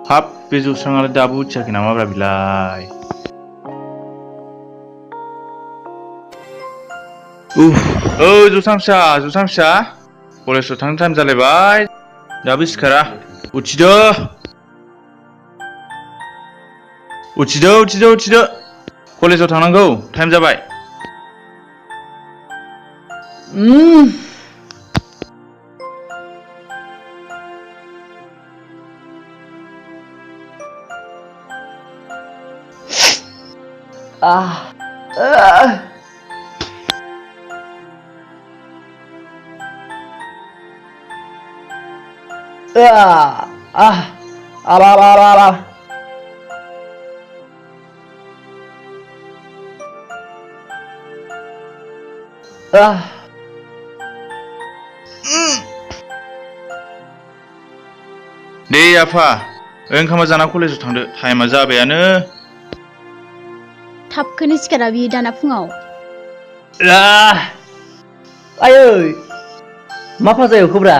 हाब बे जौस्रांआलाय दाबो उथियाखै नामाब्रा बिलाय। जौस्रां फिसा कलेजाव थांनो टाइम जालायबाय दाबो सिखारा। उथिदो कलेजाव थांनांगौ टाइम जाबाय। दे आफा ओंखामा जाना कलेजाव थांदो टाइमा जाबायानो। थाबखौनो सिखारा बियो दाना फुङाव। आयै मा फाजा एवखोब्रा?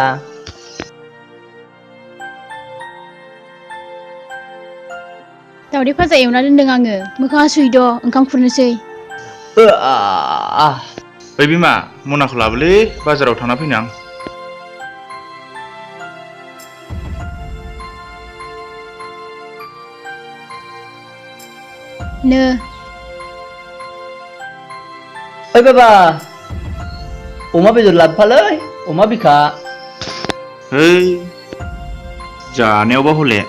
दावदै फाजा एवना दोनदों आङो। मोखाङा सुहैद' ओंखाम खुरनोसै। ओइ बिमा मनाखौ लाबोलै बाजाराव थांना फैनो आं। नो ओइ बाबा अमा बेदर लाबोफालै अमा बिखा। है जानायावबा हले।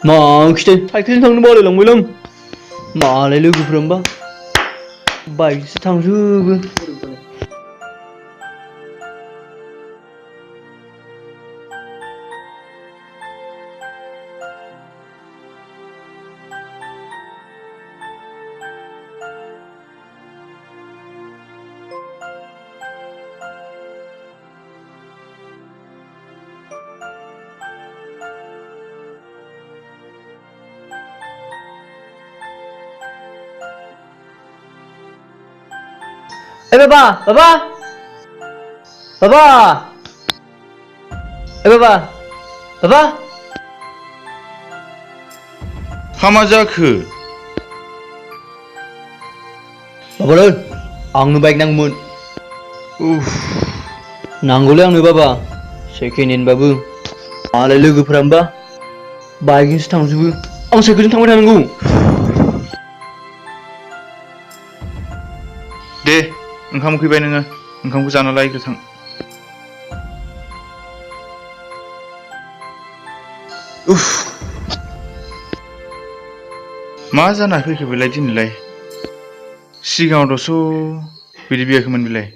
मा ओंख्रिथाय साइकेलजों थांनो बालायलांबायलां। मालाय लोगोफ्रानोबा बाइकजोंसो थांजोबो। बाबा बाबा बाबा बाबा बाबा मा जाखो? बाबालै आंनो बाइक नांगौमोन। नांगौलै आंनो बाबा सेकेन्ड हेन्डबाबो। मालाय लोगोफ्रानोबा बाइकजोंसो थांजोबो आं साइकेलजों थांबाय थानांगौ। दे ओंखाम उखैबाय नोङो ओंखामखौ जाना लायग्रो थां। मा जाना फैखो बेलाय दिनैलाय? सिगाङावथ' बिदि बियाखैमोन बेलाय।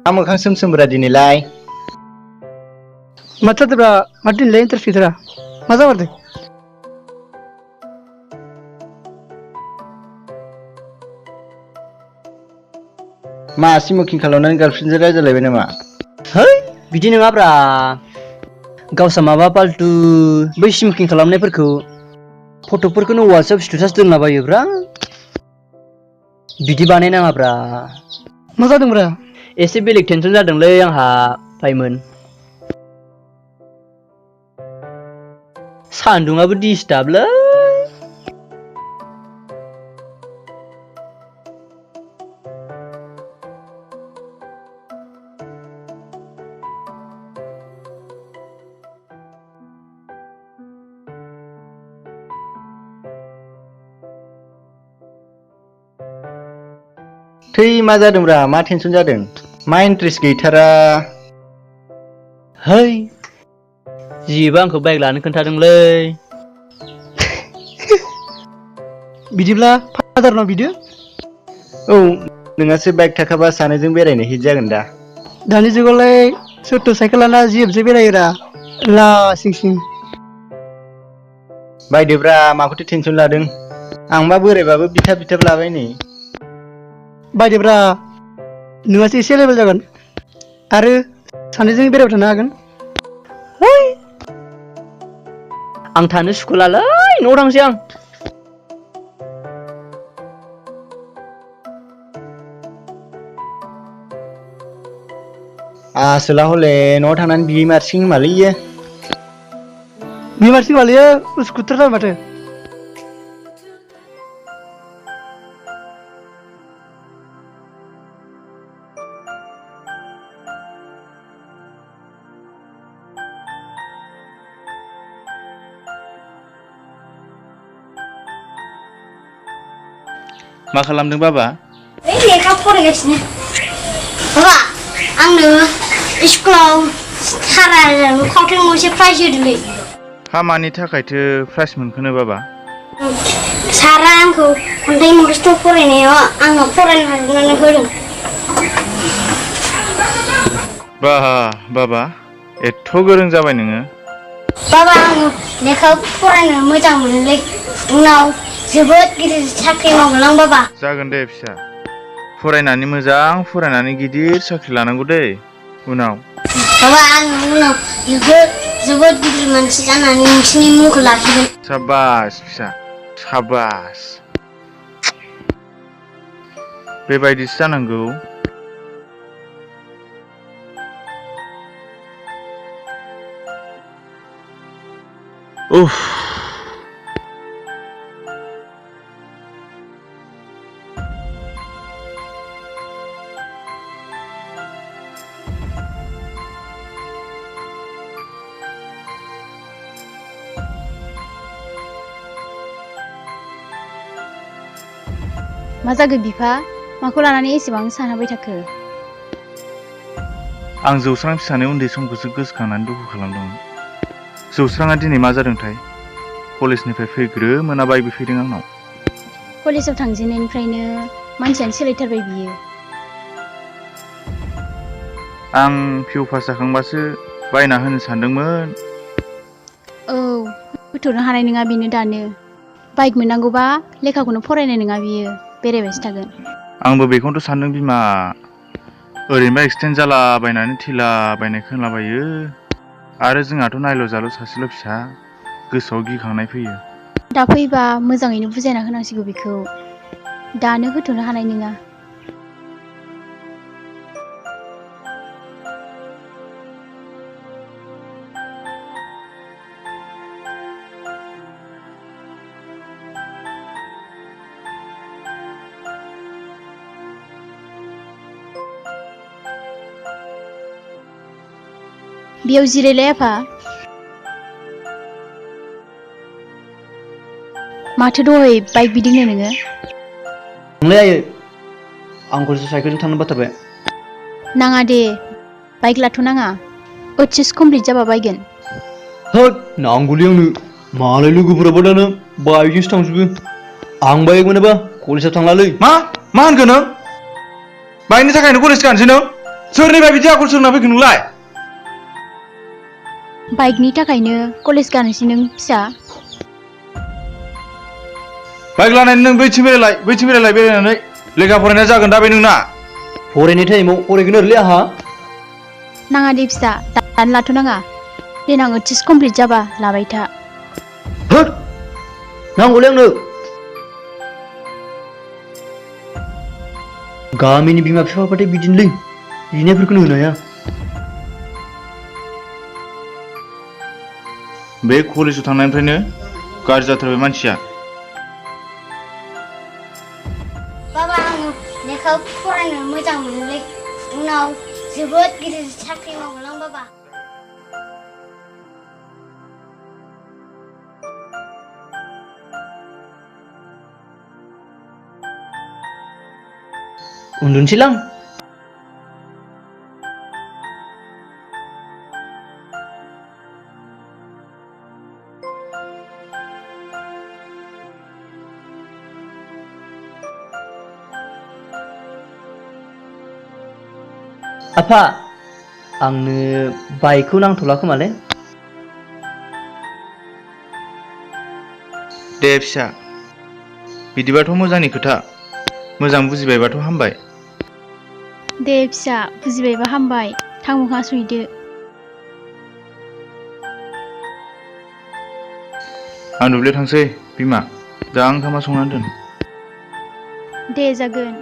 मा मोखां सोमसोमब्रा दिनैलाय? माथो जादोंब्रा माथो दिनैलाय इन्टारेस्ट गैथारा मा जामारदों? मा स्मकिं खालामनानै गार्लफ्रेन्डजों रायजालायबाय नामा? है बिदि नङाब्रा। गावसा माबा पाल्टु बै स्मकिं खालामनायफोरखौ फट'फोरखौनो वाट्सएप स्टेटास दोनलाबायोब्रा बिदि बानायनाङाब्रा मा जादोंब्रा एसे बेलेग टेनसन जादोंलै आंहा फाइमोन सान्दुङाबो डिस्टार्बलै थै मा जादोंब्रा मा टेनसन जादों मा इन्ट्रेस्ट गैथारा है जिबा आंखौ बाइक लानो खोन्थादोंलै बिदिब्ला फादारनाव बिदो औ नोंहासो बाइक थाखाबा सानैजों बेरायनो हिट जागोन दा दानि जुगावलाय सोरथो साइकेल लाना जिएपजों बेरायोरा ला सिं सिं बायदोब्रा माखौथो टेनसन लादों आंबा बोरायबाबो बिथाब बिथाब लाबाय नै बायदोब्रा नोंहासो एसे लेभेल जागोन आरो सानैजों बेरायबाय थानो हागोन आं थानो सुखुलालै न'आव थांसै आं आसोला हले न'आव थांनानै बिमारसिं होमालै इयो बिमारसिं वालियो उसकुटर जाबाय माथो मा खालामदों बाबा ओइ लेखा फरायगासिनो बाबा आंनो स्कुलाव सारा फावथेन गंसे प्राइज होदोंलै हा मानि थाखायथो प्राइज मोनखोनो बाबा सारा आंखौ खन्थाइ मुखस्थ' फरायनायाव आंनाव फरायनो हाजोबनानै होदों बाबा एथ' गोरों जाबाय नोङो बाबा आङो लेखा फरायनो मोजां मोनोलै उनाव जोबोद गिदिर साख्रि मावगोन आं बाबा जागोन दे फिसा फरायनानै मोजां फरायनानै गिदिर साख्रि लानांगौ दै उनाव बाबा आङो उनाव जोबोद गिदिर मानसि जानानै नोंसिनि मुंखौ लाखिगोन साबास फिसा साबास बेबायदिसो जानांगौ उफ मा जागो बिफा माखौ लानानै एसेबां सानहाबाय थाखो आं जौस्रां फिसानि उन्दै समखौसो गोसोखांनानै दुखु खालामदोंमोन जौस्राङा दिनै मा जादोंथाय कलेजनिफ्राय फैग्रो मोनाबायबो फैदों आंनाव कलेजाव थांजेननायनिफ्रायनो मानसियानो सोलायथारबाय बियो आं पिउ पास जाखांबासो बायना होनो सानदोंमोन औ होथ'नो हानाय नङा बेनो दानो बाइक मोननांगौबा लेखाखौनो फरायनाय नङा बियो बेरायबायसो थागोन आंबो बेखौनोथ' सानदों बिमा ओरैनोबा एक्सिडेन्ट जालाबायनानै थैलाबायनाय खोनाबायो आरो जोंहाथ' नायल' जाल' सासेल' फिसा गोसोआव गिखांनाय फैयो दा फैबा मोजाङैनो बुजायना होनांसिगौ बेखौ दानो होथ'नो हानाय नङा बेयाव जिरायलाय आफा माथो दहाय बाइक बिदिनो नोङो नोंलाय आयै आंखौसो साइकेलजों थांनो बाथारबाय नाङा दे बाइक लाथ'नाङा ओइचएस कमप्लिट जाबा बायगोन होद नांगौलै आंनो मालाय लोगोफोराबो दाना बाइकजोंसो थांजोबो आं बाइक मोनोबा कलेजाव थांलालै मा होनखो नों बाइकनि थाखायनो कलेज गानसै नों सोरनिफ्राय बिदि आखल सोलोंना फैखो नोंलाय बाइकनि थाखायनो कलेज गानोसै नों फिसा बाइक लानानै नों बैथिं बेरायलाय बेरायनानै लेखा फरायनाया जागोन दा बे नोंना फरायनाय टाइमाव फरायगोन आरोलै आंहा नाङा दे फिसा दानो लाथ'नाङा देनां ओइचएस कमप्लिट जाबा लाबाय था। होद नांगौलै आंनो गामिनि बिमा बिफाबाथाय बिदिनोलै बिनायफोरखौनो होनो हाया। बे कलेजाव थांनायनिफ्रायनो गाज्रि जाथारबाय मानसिया। बाबा आङो लेखा फरायनो मोजां मोनोलै उनाव जोबोद गिदिर साख्रि मावगोन आं बाबा। उन्दुनोसैलां। आफा आंनो बाइकखौ नांथ'ला खोमालै। दे फिसा, बिदिबाथ' मोजांनि खोथा। मोजां बुजिबायबाथ' हामबाय। दे फिसा बुजिबायबा हामबाय। थां मोखां सुहैदो। आं दुब्लियाव थांसै बिमा, दा ओंखामा संनानै दोन। दे जागोन।